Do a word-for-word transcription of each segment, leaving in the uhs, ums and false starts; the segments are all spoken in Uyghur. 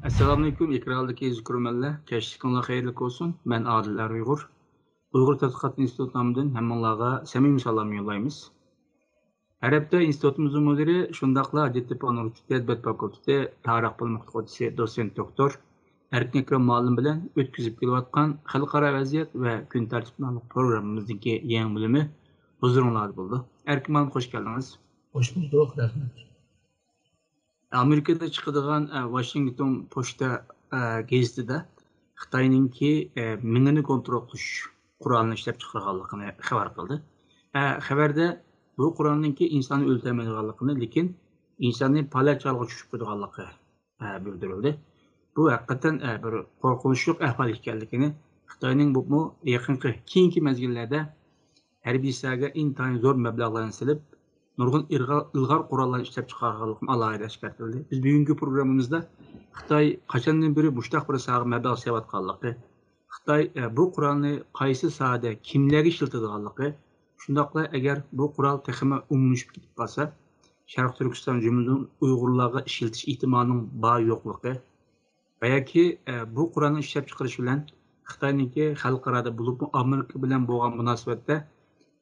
ئەسسالامۇئەلەيكۇم، ئېكرانلىقى ئىزكۈرمەنلەر. كەچلىكىڭلار خەيرلىك بولسۇن. مەن ئادىل ئەر ئۇيغۇر. ئۇيغۇر تەتقىقات ئىنستىتۇتى نامىدىن ھەممىڭلارغا سەمىمىي سالام يوللايمىز. ھەر ھەپتە ئىنستىتۇتىمىزنىڭ مۇدىرى، شۇنداقلا ھاجەتتېپە ئۇنىۋېرسىتېت ئەدەبىيات فاكۇلتېتى تارىخ بۆلۈم ئوقۇتقۇچىسى، دوتسېنت دوكتور ئەركىن ئەكرەم مۇئەللىم بىلەن ئۆتكۈزۈپ كېلىۋاتقان خەلقئارا ۋەزىيەت ۋە كۈن تەرتىپى ناملىق پروگراممىمىزنىڭكى يېڭى بۆلۈمى ھۇزۇرۇڭلاردا بولىدۇ. ئەركىن مۇئەللىم، خوش كەلدىڭىز. خوش بولدۇق، رەھمەت. ئامېرىكىدا چىقىدىغان، ئە، ۋاشىنگتون پوچتا، ئە، گېزىتىدە خىتاينىڭكى، ئە، مېڭىنى كونترول قىلىش قورالىنى ئىشلەپ چىقارغانلىقىنى خەۋەر قىلدى. ئە، خەۋەردە بۇ قورالنىڭكى ئىنساننى ئۆلتۈرەلمەيدىغانلىقىنى، لېكىن ئىنساننى پالەچ ھالغا چۈشۈرۈپ قويىدىغانلىقى، ئە، بىلدۈرۈلدى. بۇ ھەقىقەتەن، ئە، بىر قورقۇنچلۇق ئەھۋال ئىكەنلىكىنى، خىتاينىڭ بۇ يېقىنقى، كېيىنكى مەزگىللەردە ھەربىي ساھەگە ئىنتايىن زور مەبلەغلەرنى سېلىپ، نۇرغۇن ئىلغار، ئىلغار قوراللارنى ئىشلەپ چىقارغانلىقىمۇ ئالاھىدە ئەسكەرتىلدى. بىز بۈگۈنكى پروگراممىمىزدا خىتاي قاچاندىن بېرى مۇشۇنداق بىر ساھەگە مەبلەغ سېلىۋاتقانلىقى، خىتاي، ئە، بۇ قورالنى قايسى ساھەدە، كىملەرگە ئىشلىتىدىغانلىقى، شۇنداقلا ئەگەر بۇ قورال تېخىمۇ ئومۇملىشىپ كېتىپ قالسا، شەرقىي تۈركىستان، جۈملىدىن ئۇيغۇرلارغا ئىشلىتىش ئېھتىمالىنىڭ بار يوقلۇقى، ۋە ياكى، ئە، بۇ قورالنى ئىشلەپ چىقىرىش بىلەن خىتاينىڭكى خەلقئارادا، بولۇپمۇ ئامېرىكا بىلەن بولغان مۇناسىۋەتتە،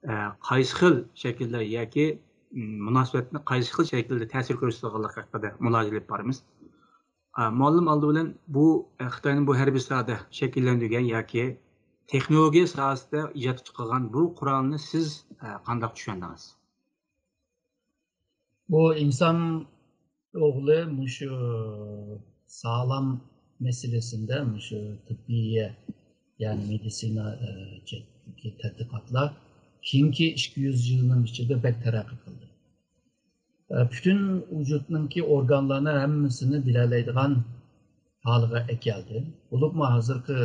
ئە، قايسى خىل شەكىلدە ياكى، م، مۇناسىۋەتنى قايسى خىل شەكىلدە تەسىر كۆرسىتىدىغانلىقى ھەققىدە مۇلاھىزە ئېلىپ بارىمىز. ئە، مۇئەللىم، ئالدى بىلەن بۇ، ئە، خىتاينىڭ بۇ ھەربىي ساھەدە شەكىللەندۈرگەن ياكى تېخنولوگىيە ساھەسىدە ئىجاد قىلغان بۇ قورالنى سىز، ئە، قانداق چۈشەندىڭىز؟ بۇ ئىنسان ئوغلى مۇشۇ ساغلام مەسىلىسىندە، مۇشۇ تېببىيە، يەنى مېدىتسىنا، ئە، جەھەتتىكى تەتقىقاتلار كېيىنكى ئىككى يۈز يىلنىڭ ئىچىدە بەك تەرەققىي قىلدى. ئە، پۈتۈن ۋۇجۇدنىڭكى ئورگانلارنى ھەممىسىنى بىلەلەيدىغان ھالغا ئەكەلدى. بولۇپمۇ ھازىرقى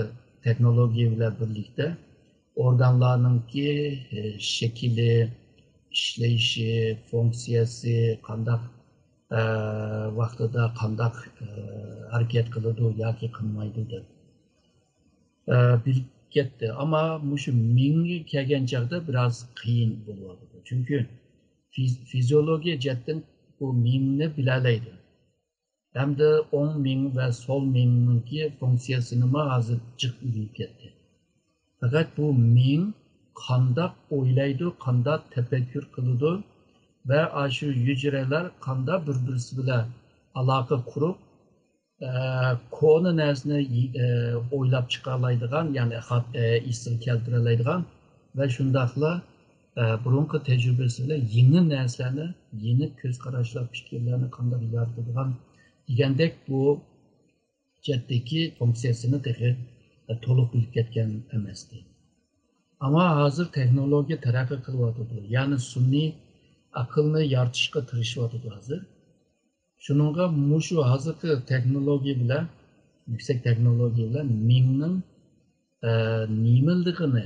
تېخنولوگىيە بىلەن بىرلىكتە ئورگانلارنىڭكى، ئە، شەكلى، ئىشلىشى، فۇنكسىيەسى، قانداق، ئە، ۋاقتىدا قانداق، ئە، ھەرىكەت قىلىدۇ ياكى قىلمايدۇ دەپ، ئە، بىلىپ كەتتى. ئەمما مۇشۇ مېڭىگە كەلگەن چاغدا بىراز قىيىن بولۇۋاتىدۇ. چۈنكى فىز-، فىزىيولوگىيە جەھەتتىن بۇ مېڭىنى بىلەلەيدۇ. ھەمدە ئوڭ مېڭە ۋە سول مېڭىنىڭكى فۇنكسىيەسىنىمۇ ھازىر جىق ئۆگىنىپ كەتتى. پەقەت بۇ مېڭە قانداق ئويلايدۇ، قانداق تەپەككۇر قىلىدۇ ۋە ئاشۇ ھۈجرىلەر قانداق بىر-بىرسى بىلەن ئالاقە قۇرۇپ، ئە، كونا نەرسىنى، ئە، ئويلاپ چىقالايدىغان، يەنى خات-، ئە، ئېسىگە كەلتۈرەلەيدىغان ۋە شۇنداقلا، ئە، بۇرۇنقى تەجرىبىسى بىلەن يېڭى نەرسىلەرنى، يېڭى كۆز قاراشلار، پىكىرلەرنى قانداق يارىتىدىغان دېگەندەك بۇ جەھەتتىكى فۇنكسىيەسىنى تېخى، ئە، تولۇق بىلىپ كەتكەن ئەمەستى. ئەمما ھازىر تېخنولوگىيە تەرەققىي قىلىۋاتىدۇ، يەنى سۈنئىي ئەقىلنى يارىتىشقا تىرىشىۋاتىدۇ ھازىر. شۇنىڭغا مۇشۇ ھازىرقى تېخنولوگىيە بىلەن، يۈكسەك تېخنولوگىيە بىلەن مېڭىنىڭ، ئە، نېمىلىقىنى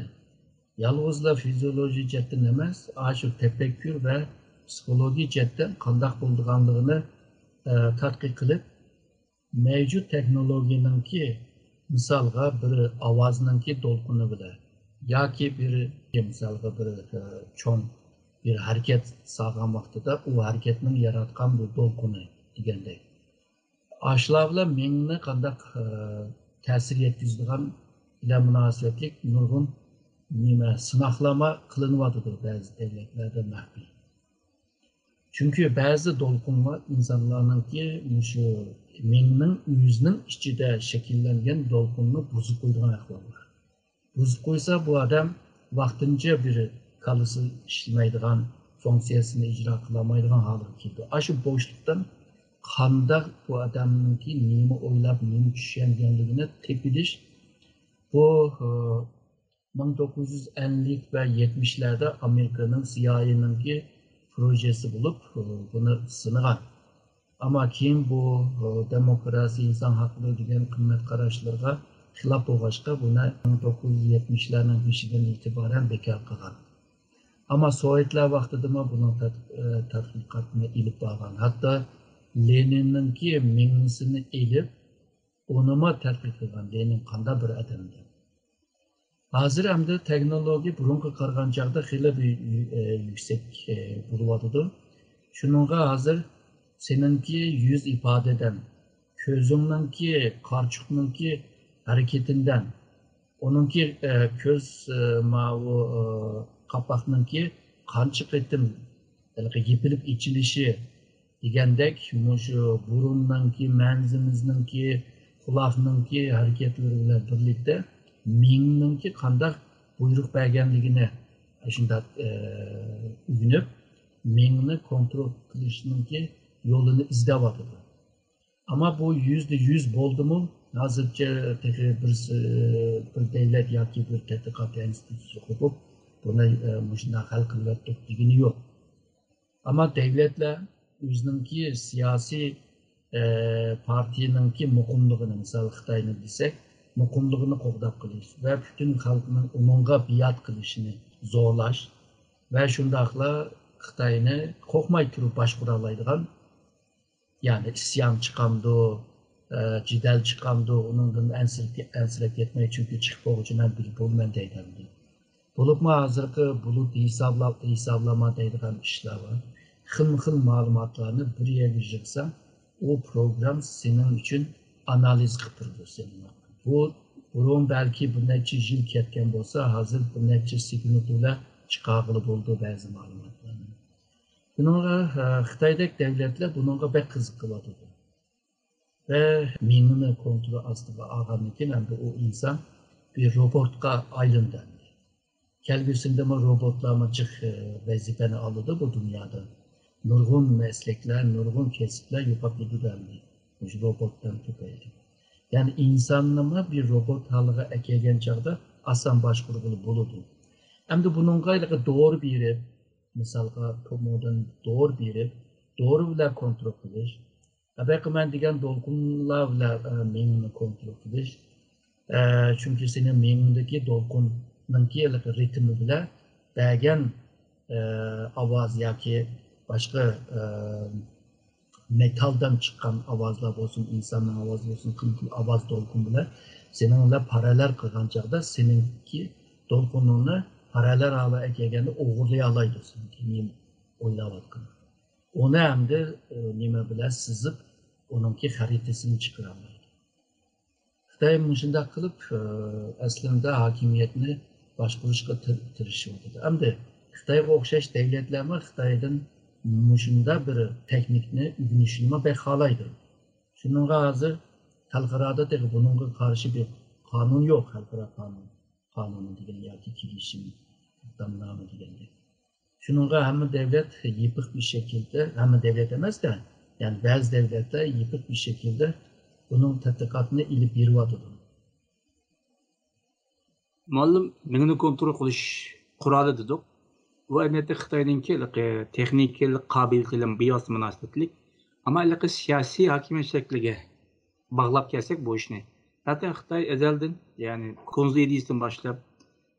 يالغۇزلا فىزىيولوگىيە جەھەتتىن ئەمەس، ئاشۇ تەپەككۇر ۋە پسىخولوگىيە جەھەتتىن قانداق بولىدىغانلىقىنى، ئە، تەتقىق قىلىپ، مەۋجۇت تېخنولوگىيەنىڭكى، مىسالغا، بىر ئاۋازنىڭكى دولقۇنى بىلەن ياكى بىر، مىسالغا، بىر، ئە، چوڭ بىر ھەرىكەت سالغان ۋاقتىدا ئۇ ھەرىكەتنىڭ ياراتقان بىر دولقۇنى دېگەندەك. ئاشۇلار بىلەن مېڭىنى قانداق، ئە، تەسىر يەتكۈزىدىغان بىلەن مۇناسىۋەتلىك نۇرغۇن نېمە سىناقلارمۇ قىلىنىۋاتىدۇ بەزى دۆلەتلەردە مەخپىي. چۈنكى بەزى دولقۇنلار ئىنسانلارنىڭكى مۇشۇ مېڭىنىڭ ئۆزىنىڭ ئىچىدە شەكىللەنگەن دولقۇننى بۇزۇپ قويىدىغان ئەھۋال بار. بۇزۇپ قويسا، بۇ ئادەم ۋاقتىنچە بىر كاللىسى ئىشلىمەيدىغان، فۇنكسىيەسىنى ئىجرا قىلالمايدىغان ھالغا كېلىدۇ. ئاشۇ بوشلۇقتىن قانداق بۇ ئادەمنىڭكى نېمە ئويلاپ، نېمە چۈشەنگەنلىكىنى تېپىۋېلىش، بۇ، ئى، مىڭ توققۇز يۈز ئەللىك ۋە يەتمىشلەردە ئامېرىكىنىڭ سىيائىينىڭكى پروژېسى بولۇپ، بۇنى سىنىغان. ئەمما كېيىن بۇ، دېموكراتىيە، ئىنسان ھەقلىرى دېگەن قىممەت قاراشلىرىغا خىلاپ بولغاچقا، بۇنى مىڭ توققۇز يۈز يەتمىشلەرنىڭ بېشىدىن ئېتىبارەن بىكار قىلغان. ئەمما سوۋېتلار ۋاقتىدىمۇ بۇنىڭ تەت-، تەتقىقاتىنى ئېلىپ بارغان. ھەتتا لېنىننىڭكى مېڭىسىنى ئېلىپ، ئۇنىمۇ تەتقىق قىلغان، لېنىن قانداق بىر ئادەم دەپ. ھازىر ئەمدى تېخنولوگىيە بۇرۇنقىغا قارىغان چاغدا خېلى بىر يۈ-، ئە، يۈكسەك، ئە، بولۇۋاتىدۇ. شۇنىڭغا ھازىر سېنىڭكى يۈز ئىپادىدىن كۆزۈڭنىڭكى، قارىچۇقنىڭكى ھەرىكىتىندىن، ئۇنىڭكى، ئە، كۆز، ئە، ماۋۇ، ئە، قاپاقنىڭكى قانچە قېتىم ھېلىقى يېپىلىپ ئېچىلىشى دېگەندەك، مۇشۇ بۇرۇننىڭكى، مەنزىمىزنىڭكى، قۇلاقنىڭكى ھەرىكەتلىرى بىلەن بىرلىكتە مېڭىنىڭكى قانداق بۇيرۇق بەرگەنلىكىنى شۇنداق، ئە، ئۆگىنىپ، مېڭىنى كونترول قىلىشنىڭكى يولىنى ئىزدەۋاتىدۇ. ئەمما بۇ يۈزدە يۈز بولدىمۇ؟ ھازىرچە تېخى بىر، بىر دەۋلەت ياكى بىر تەتقىقات ئىنستىتۇتى قوپۇپ، بۇنى، ئە، مۇشۇنداق ھەل قىلىۋەتتۇق دېگىنى يوق. ئەمما دەۋلەتلەر ئۆزىنىڭكى سىياسىي، ئە، پارتىيىنىڭكى مۇقىملىقىنى، مىسال، خىتاينى دېسەك، مۇقىملىقىنى قوغداپ قېلىش ۋە پۈتۈن خەلقنىڭ ئۇنىڭغا بىئات قىلىشىنى زورلاش ۋە شۇنداقلا خىتاينى قورقماي تۇرۇپ باشقۇرالايدىغان، يەنى ئىسيان چىقامدۇ، ئە، جېدەل چىقامدۇ، ئۇنىڭدىن ئەنسىرەپ، ئەنسىرەپ كەتمەي، چۈنكى چىقىپ بولغۇچە مەن بىلىپ بولىمەن دەيدۇ. بولۇپمۇ ھازىرقى بۇلۇت ھېسابلا-، ھېسابلاما دەيدىغان ئىشلار بار. خىلمۇ خىل مەلۇماتلارنى بىر يەرگە يىغساڭ، ئۇ پروگرام سېنىڭ ئۈچۈن ئانالىز قىلىپ بېرىدۇ سېنىڭ. بۇ بۇرۇن بەلكى بىر نەچچە يىل كەتكەن بولسا، ھازىر بىر نەچچە سېكۇنت بىلەن چىقارغىلى بولىدۇ بەزى مەلۇماتلارنى. بۇنىڭغا، ئە، خىتايدەك دەۋلەتلەر بۇنىڭغا بەك قىزىقىۋاتىدۇ. ۋە مېڭىنى كونترول ئاستىغا ئالغاندىن كېيىن، ئەمدى ئۇ ئىنسان بىر روبوتقا ئايلىنىدۇ ئەمدى. كەلگۈسىدىمۇ روبوتلارمۇ جىق، ئە، ۋەزىپىنى ئالىدۇ بۇ دۇنيادا. نۇرغۇن مەسلەكلەر، نۇرغۇن كەسىپلەر يوقاپ كېتىدۇ ئەمدى مۇشۇ روبوتلار تۈپەيلى. يەنى ئىنساننىمۇ بىر روبوت ھالىغا ئەكەلگەن چاغدا ئاسان باشقۇرغىلى بولىدۇ. ئەمدى بۇنىڭغا ھېلىقى دورا بېرىپ، مىسالغا، تومۇردىن دورا بېرىپ، دورا بىلەن كونترول قىلىش. ھە، بايىقى مەن دېگەن دولقۇنلار بىلەن، ئە، مېڭىنى كونترول قىلىش. ئە، چۈنكى سېنىڭ مېڭىڭدىكى دولقۇننىڭكى ھېلىقى رىتىمى بىلەن بەرگەن، ئە، ئاۋاز ياكى باشقا، ئە، مېتالدىن چىققان ئاۋازلار بولسۇن، ئىنساننىڭ ئاۋازى بولسۇن، قىلىقلىق ئاۋاز دولقۇن بىلەن سېنىڭ بىلەن پاراللېل قىلغان چاغدا سېنىڭكى دولقۇنۇڭنى پاراللېل ھالغا ئەكەلگەندە ئوغرىلىيالايدۇ سېنىڭكى نېمە ئويلاۋاتقىنىڭنى. ئۇنى ئەمدى، ئە، نېمە بىلەن سىزىپ، ئۇنىڭكى خەرىتىسىنى چىقىرالايدۇ. خىتاي مۇشۇنداق قىلىپ، ئە، ئەسلىندە ھاكىمىيەتنى باشقۇرۇشقا تىر-، تىرىشىۋاتىدۇ. ئەمدى خىتايغا ئوخشاش دەۋلەتلەرمۇ خىتايدىن مۇشۇنداق بىر تېخنىكنى ئۆگىنىشنىمۇ بەك خالايدۇ. شۇنىڭغا ھازىر خەلقئارادا تېخى بۇنىڭغا قارشى بىر قانۇن يوق، خەلقئارا قانۇن، قانۇنى دېگەن ياكى كېلىشىم، تامنامە دېگەندەك. شۇنىڭغا ھەممە دەۋلەت يېپىق بىر شەكىلدە، ھەممە دەۋلەت ئەمەس-دە، يەنى بەزى دەۋلەتلەر يېپىق بىر شەكىلدە بۇنىڭ تەتقىقاتىنى ئېلىپ بېرىۋاتىدۇ. مۇئەللىم، مېڭىنى كونترول قىلىش قورالى دېدۇق. بۇ ئەمەلىيەتتە خىتاينىڭكى ھېلىقى تېخنىكىلىق قابىلىيىتى بىلەن بىۋاسىتە مۇناسىۋەتلىك. ئەمما ھېلىقى سىياسىي ھاكىمىيەت شەكلىگە باغلاپ كەلسەك بۇ ئىشنى، زاتەن خىتاي ئەزەلدىن، يەنى كۇنزى ئىدىيىسىدىن باشلاپ،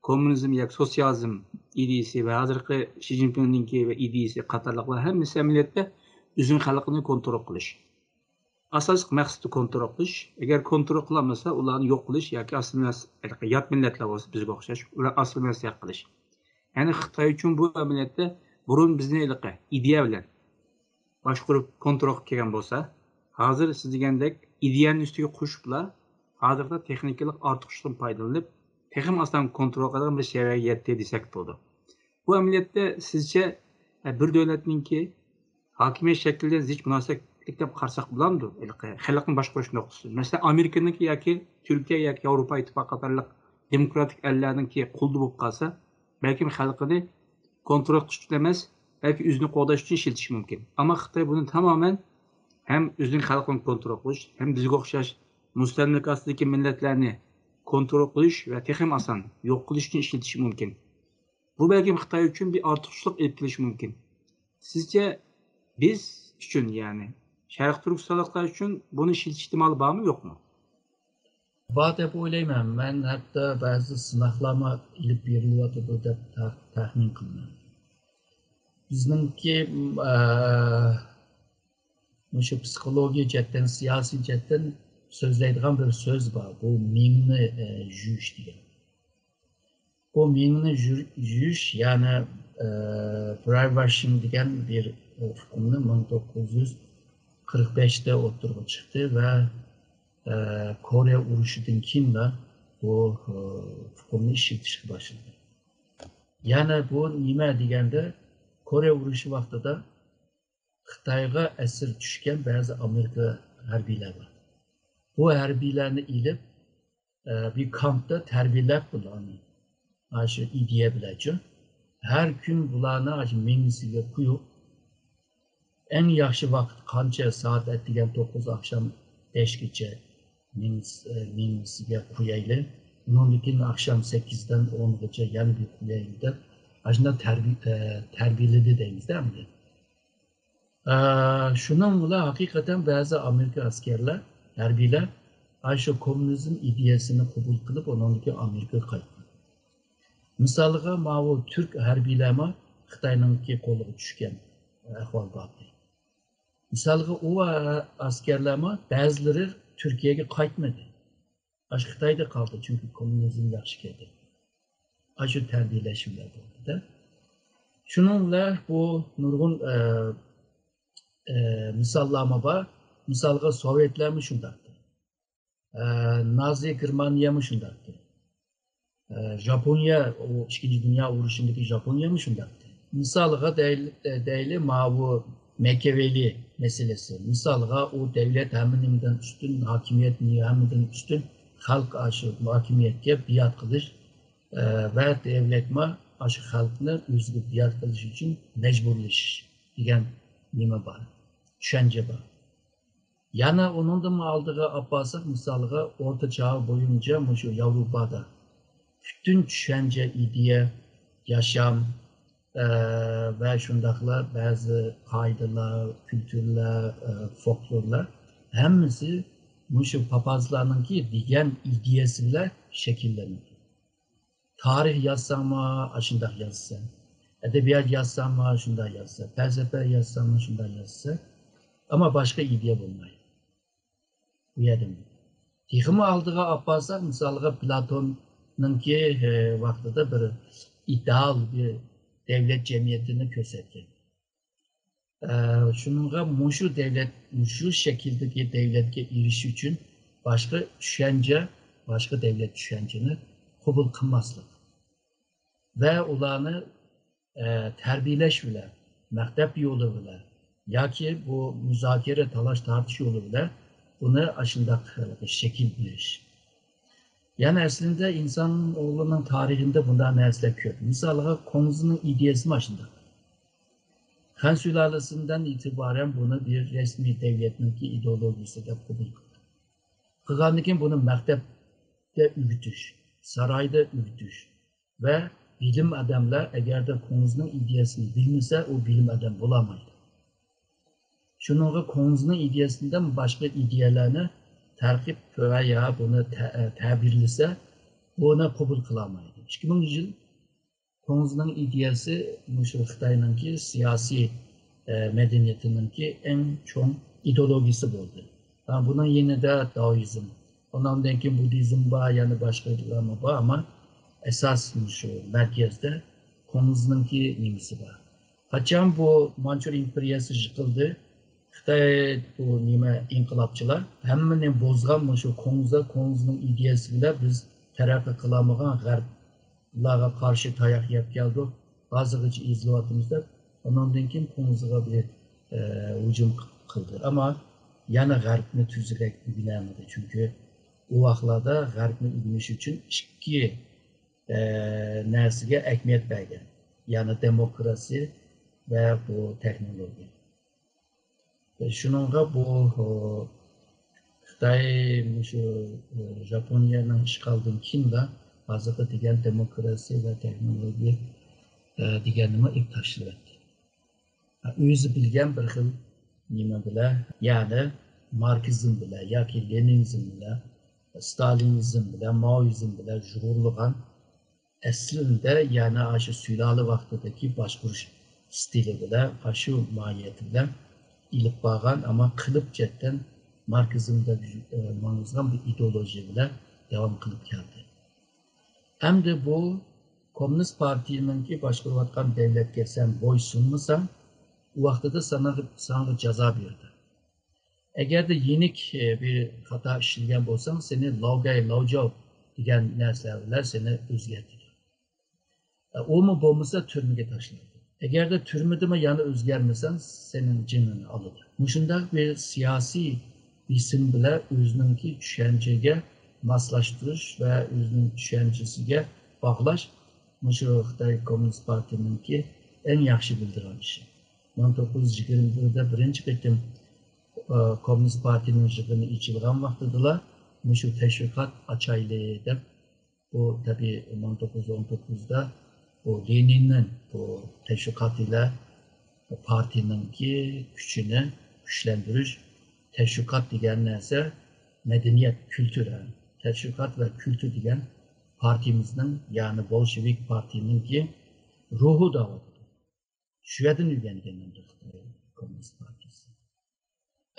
كوممۇنىزم ياكى سوتسىيالىزم ئىدىيىسى ۋە ھازىرقى شى جىنپىڭنىڭكى ۋە ئىدىيىسى قاتارلىقلار ھەممىسى ئەمەلىيەتتە ئۆزىنىڭ خەلقىنى كونترول قىلىش. ئاساسلىق مەقسىتى كونترول قىلىش. ئەگەر كونترول قىلالمىسا، ئۇلارنى يوق قىلىش ياكى ئاسسىمىلياتسىيە، يات مىللەتلەر بولسا بىزگە ئوخشاش، ئۇلار ئاسسىمىلياتسىيە قىلىش. يەنى خىتاي ئۈچۈن بۇ ئەمەلىيەتتە بۇرۇن بىزنى ھېلىقى ئىدىيە بىلەن باشقۇرۇپ كونترول قىلىپ كەلگەن بولسا، ھازىر سىز دېگەندەك ئىدىيەنى ئۈستىگە قوشۇپلا، ھازىرقى تېخنىكىلىق ئارتۇقچىلىقتىن پايدىلىنىپ، تېخىمۇ ئاسان كونترول قىلىدىغان بىر سەۋىيەگە يەتتى دېسەك بولىدۇ. بۇ ئەمەلىيەتتە سىزچە، ئە، بىر دۆلەتنىڭكى ھاكىمىيەت شەكلىدە زىچ مۇناسىۋەتلىك دەپ قارىساق بولامدۇ؟ ھېلىقى خەلقنى باشقۇرۇش نۇقتىسى. مەسىلەن، ئامېرىكىنىڭكى ياكى تۈركىيە ياكى ياۋروپا ئىتتىپاقى قاتارلىق دېموكراتىك ئەللەرنىڭكى قۇلىدا بولۇپ قالسا، بەلكىم خەلقىنى كونترول قىلىش ئۈچۈن ئەمەس، بەلكى ئۆزىنى قوغداش ئۈچۈن ئىشلىتىشى مۇمكىن. ئەمما خىتاي بۇنى تامامەن ھەم ئۆزىنىڭ خەلقىنى كونترول قىلىش، ھەم بىزگە ئوخشاش مۇستەملىكە ئاستىدىكى مىللەتلەرنى كونترول قىلىش ۋە تېخىمۇ ئاسان يوق قىلىش ئۈچۈن ئىشلىتىشى مۇمكىن. بۇ بەلكىم خىتاي ئۈچۈن بىر ئارتۇقچىلىق ئېلىپ كېلىشى مۇمكىن. سىزچە بىز ئۈچۈن، يەنى شەرقىي تۈركىستانلىقلار ئۈچۈن بۇنى ئىشلىتىش ئېھتىمالى بارمۇ، يوقمۇ؟ بار دەپ ئويلايمەن. مەن ھەتتا بەزى سىناقلارمۇ ئېلىپ بېرىلىۋاتىدۇ دەپ تەخ-، تەخمىن قىلىمەن. بىزنىڭكى، ئە، مۇشۇ پسىخولوگىيە جەھەتتىن، سىياسىي جەھەتتىن سۆزلەيدىغان بىر سۆز بار. بۇ مېڭىنى، ئە، يۇيۇش دېگەن. بۇ مېڭىنى يۇ-، يۇيۇش، يەنى، ئە، brainwashing دېگەن بىر ئۇقۇمنى مىڭ توققۇز يۈز قىرىق بەشتە ئوتتۇرىغا چىقتى ۋە، ئە، كورېيە ئۇرۇشىدىن كېيىنلا بۇ، ئە، ئۇقۇمنى ئىشلىتىشكە باشلىدى. يەنە بۇ نېمە دېگەندە، كورېيە ئۇرۇشى ۋاقتىدا خىتايغا ئەسىر چۈشكەن بەزى ئامېرىكا ھەربىيلەر بار. بۇ ھەربىيلەرنى ئېلىپ، ئە، بىر كامپتا تەربىيەلەپ بۇلارنى. ئاشۇ ئىدىيە بىلەنچۇ. ھەر كۈن بۇلارنى ئاشۇ مېڭىسىگە قويۇپ، ئەڭ ياخشى ۋاقىت قانچە سائەت ئەتىگەن توققۇز، ئاخشام بەشكىچە مېڭىس-، ئە، مېڭىسىگە قويايلى. ئۇنىڭدىن كېيىن ئاخشام سەككىزدىن ئونغىچە يەنە بىر قويايلى دەپ، ئاشۇنداق تەربىي-، ئە، تەربىيەلىدى دەيمىز-دە ئەمدى. ئە، شۇنىڭ بىلەن ھەقىقەتەن بەزى ئامېرىكا ئەسكەرلەر، ھەربىيلەر ئاشۇ كوممۇنىزم ئىدىيەسىنى قوبۇل قىلىپ، ئۇنىڭدىن كېيىن ئامېرىكىغا قايتقان. مىسالغا، ماۋۇ تۈرك ھەربىيلەرمۇ خىتاينىڭكى قولىغا چۈشكەن ئەھۋال بار. مىسالغا، ئۇ ئەسكەرلەرمۇ بەزىلىرى تۈركىيەگە قايتمىدى. ئاشۇ خىتايدا قالدى، چۈنكى كوممۇنىزم ياخشى كىردى. ئاشۇ تەربىيەلەش بىلەن بولدى-دە. شۇنىڭ بىلەن بۇ نۇرغۇن، ئە، ئە، مىساللارمۇ بار. مىسالغا، سوۋېتلەرمۇ شۇنداقتى. ئە، نازى گېرمانىيەمۇ شۇنداقتى. ئە، ژاپونىيە، ئۇ ئىككىنچى دۇنيا ئۇرۇشىدىكى ژاپونىيەمۇ شۇنداقتى. مىسالغا دەيلى، دەيلى، ماۋۇ ماكىياۋېللى مەسىلىسى. مىسالغا، ئۇ دەۋلەت ھەممە نېمىدىن ئۈستۈن، ھاكىمىيەت ھەممىدىن ئۈستۈن، خەلق ئاشۇ ھاكىمىيەتكە بىئات قىلىش، ئە، ۋە دەۋلەتمۇ ئاشۇ خەلقنى ئۆزىگە بىئات قىلىش ئۈچۈن مەجبۇرلىشىش دېگەن نېمە بار، چۈشەنچە بار. يەنە ئۇنىڭدىنمۇ ئالدىغا ئاپ بارساق، مىسالغا، ئورتا چاغ بويىچە مۇشۇ ياۋروپادا پۈتۈن چۈشەنچە، ئىدىيە، ياشام، ئە، ۋە شۇنداقلا بەزى قائىدىلەر، كۈلتۈرلەر، ئە، فولكلورلار ھەممىسى مۇشۇ پاپازلارنىڭكى دېگەن ئىدىيەسى بىلەن شەكىللەنگەن. تارىخ يازساڭمۇ ئاشۇنداق يازىسەن. ئەدەبىيات يازساڭمۇ شۇنداق يازىسەن. پەلسەپە يازساڭمۇ شۇنداق يازىسەن. ئەمما باشقا ئىدىيە بولمايدۇ. بۇ يەردىمۇ. تېخىمۇ ئالدىغا ئاپ بارساق، مىسالغا، پلاتوننىڭكى، ئە، ۋاقتىدا بىر ئىدېئال بىر دەۋلەت جەمئىيىتىنى كۆرسەتكەن. ئە، شۇنىڭغا مۇشۇ دەۋلەت، مۇشۇ شەكىلدىكى دەۋلەتكە ئېرىشىش ئۈچۈن باشقا چۈشەنچە، باشقا دەۋلەت چۈشەنچىنى قوبۇل قىلماسلىق ۋە ئۇلارنى، ئە، تەربىيەلەش بىلەن، مەكتەپ يولى بىلەن ياكى بۇ مۇزاكىرە، تالاش-تارتىش يولى بىلەن بۇنى ئاشۇنداق شەكىل بېرىش. يەنى ئەسلىدە ئىنسان ئوغلىنىڭ تارىخىدا بۇنداق نەرسىلەر كۆپ. مىسالغا، كۇڭزىنىڭ ئىدىيەسىمۇ ئاشۇنداق. خەن سۇلالىسىدىن ئېتىبارەن بۇنى بىر رەسمىي دەۋلەتنىڭكى ئىدېئولوگىيىسى دەپ قوبۇل قىلدى. قىلغاندىن كېيىن بۇنى مەكتەپتە ئۆگىتىش، سارايدا ئۆگىتىش ۋە بىلىم ئادەملەر ئەگەردە كۇڭزىنىڭ ئىدىيەسىنى بىلمىسە، ئۇ بىلىم ئادەم بولالمايدۇ. شۇنىڭغا كۇڭزىنىڭ ئىدىيەسىدىن باشقا ئىدىيەلەرنى تەرغىب ۋە يا بۇنى تە-، تەبىرلىسە، بۇنى قوبۇل قىلالمايدۇ. ئىككى مىڭ يىل كۇڭزىنىڭ ئىدىيەسى مۇشۇ خىتاينىڭكى سىياسىي، ئە، مەدەنىيىتىنىڭكى ئەڭ چوڭ ئىدېئولوگىيىسى بولدى. ھە، بۇنىڭ يېنىدا دائوئىزم، ئۇنىڭدىن كېيىن بۇددىزم بار، يەنە باشقىلارمۇ بار، ئەمما ئاساس مۇشۇ مەركەزدە كۇڭزىنىڭكى نېمىسى بار. قاچان بۇ مانچۇر ئىمپېرىيەسى يىقىلدى، خىتاي بۇ نېمە ئىنقىلابچىلار ھەممىنى بۇزغان مۇشۇ كۇڭزا، كۇڭزىنىڭ ئىدىيەسى بىلەن بىز تەرەققىي قىلالمىغان غەربلەرگە قارشى تاياق يەپ كەلدۇق، ھازىرغىچە ئېزىلىۋاتىمىز دەپ، ئۇنىڭدىن كېيىن كۇڭزىغا بىر، ئە، ھۇجۇم قىلدى. ئەمما يەنە غەربنى تۈزۈكرەك ئۆگىنەلمىدى. چۈنكى ئۇ ۋاقىتلاردا غەربنى ئۆگىنىش ئۈچۈن ئىككى، ئە، نەرسىگە ئەھمىيەت بەرگەن. يەنى دېموكراتىيە ۋە بۇ تېخنولوگىيە. شۇنىڭغا بۇ، ئۇ، خىتاي مۇشۇ، ئۇ، ژاپونىيەنىڭ ئىشغالىدىن كېيىنلا ھازىرقى دېگەن دېموكراتىيە ۋە تېخنولوگىيە، ئە، دېگەننىمۇ ئېلىپ تاشلىۋەتتى. ئۆزى بىلگەن بىر خىل نېمە بىلەن، يەنى ماركسىزم بىلەن ياكى لېنىنىزم بىلەن، ستالىنىزم بىلەن، مائوئىزم بىلەن شۇغۇللىغان ئەسلىدە يەنە ئاشۇ سۇلالە ۋاقتىدىكى باشقۇرۇش ئىستىلى بىلەن، ئاشۇ ماھىيەت بىلەن ئېلىپ بارغان، ئەمما قىلىپ جەھەتتىن ماركسىزمدا، ئە، ماڭغۇزغان بىر ئىدېئولوگىيە بىلەن داۋام قىلىپ كەلدى. ئەمدى بۇ كوممۇنىست پارتىيىنىڭكى باشقۇرۇۋاتقان دەۋلەتكە سەن بويسۇنمىساڭ، ئۇ ۋاقتىدا ساڭا، ساڭا جازا بېرىدۇ. ئەگەردە يېنىك، ئە، بىر خاتا ئىشلىگەن بولساڭ، سېنى لاۋگەي، لاۋجاۋ دېگەن نەرسىلەر بىلەن سېنى ئۆزگەرتىدۇ. ئە، ئۇمۇ بولمىسا تۈرمىگە تاشلايدۇ. ئەگەردە تۈرمىدىمۇ يەنە ئۆزگەرمىسەڭ، سېنىڭ جېنىڭنى ئالىدۇ. مۇشۇنداق بىر سىياسىي بېسىم بىلەن ئۆزىنىڭكى چۈشەنچىگە ماسلاشتۇرۇش ۋە ئۆزىنىڭ چۈشەنچىسىگە باغلاش مۇشۇ خىتاي كوممۇنىست پارتىيىنىڭكى ئەڭ ياخشى بىلىدىغان ئىشى. مىڭ توققۇز يۈز يىگىرمە بىردە بىرىنچى قېتىم، ئە، كوممۇنىست پارتىيىنىڭ يىغىنى ئېچىلغان ۋاقتىدىلا مۇشۇ تەشۋىقات ئاچايلى دەپ، بۇ تەبىئىي مىڭ توققۇز يۈز ئون توققۇزدا بۇ لېنىننىڭ بۇ تەشۋىقاتى بىلەن پارتىيىنىڭكى كۈچىنى كۈچلەندۈرۈش. تەشۋىقات دېگەن نەرسە مەدەنىيەت، كۈلتۈر. تەشۋىقات ۋە كۈلتۈر دېگەن پارتىيىمىزنىڭ، يەنى بولشېۋىك پارتىيىنىڭكى روھى دەۋاتىدۇ. شۇ يەردىن ئۆگەنگەن ئەمدى خىتاي كوممۇنىست پارتىيىسى.